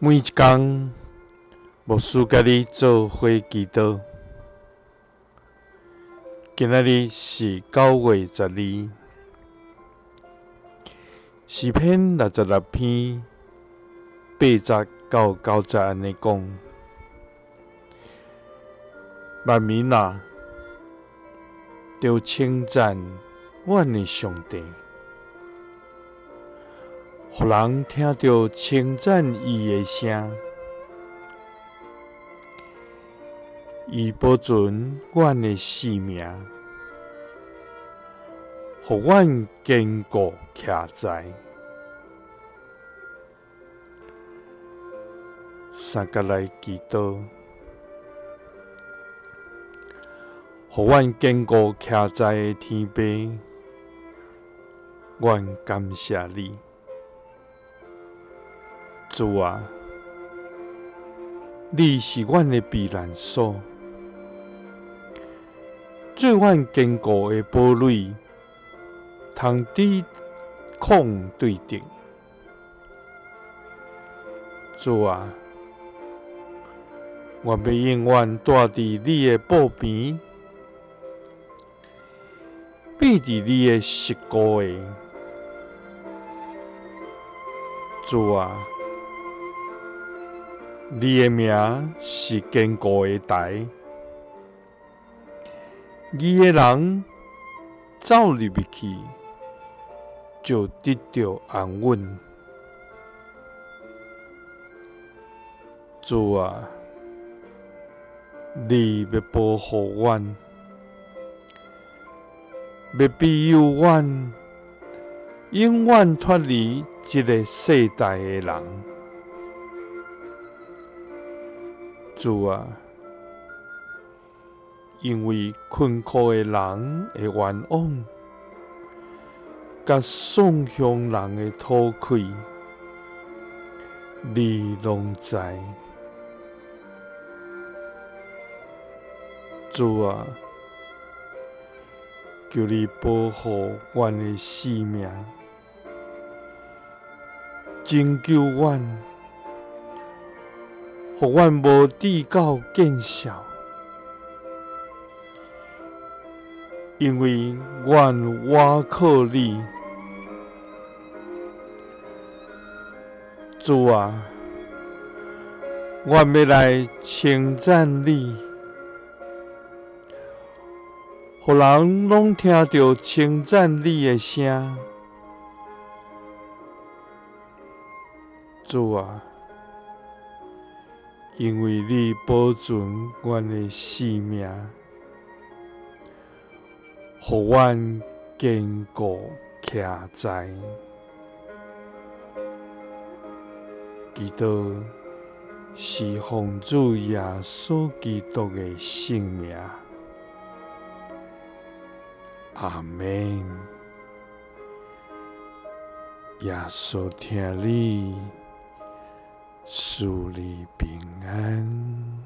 每一工，牧師佮你做伙祈禱。今仔日是9月12，詩篇66篇8節到9節按呢講：萬民啊，著稱讚阮的上帝。予人聽著稱讚伊的聲，伊保存阮的性命，予阮堅固徛在。三佮來祈禱，予阮堅固徛在的天父，阮感謝你。主啊，你是阮的避難所，做阮堅固的堡壘，通抵抗對敵。主啊，我欲永遠住佇你的布棚，避佇你的實固下。主啊，你的名是堅固的台，義的人走入去，就得著安穩。主啊，你欲保護阮，欲庇佑阮，永遠脫離這个世代的人。主啊，因為困苦的人的冤枉，佮喪鄉人的討氣，你攏知。主啊，求你保護阮的性命，拯救阮，予阮無至到見笑，因為阮倚靠你。主啊，阮欲來稱讚你，予人攏聽著稱讚你的聲。主啊，因為你保存阮的性命，予阮堅固徛在。祈禱是奉主耶穌基督的聖名。阿們。耶穌疼你，賜你平安。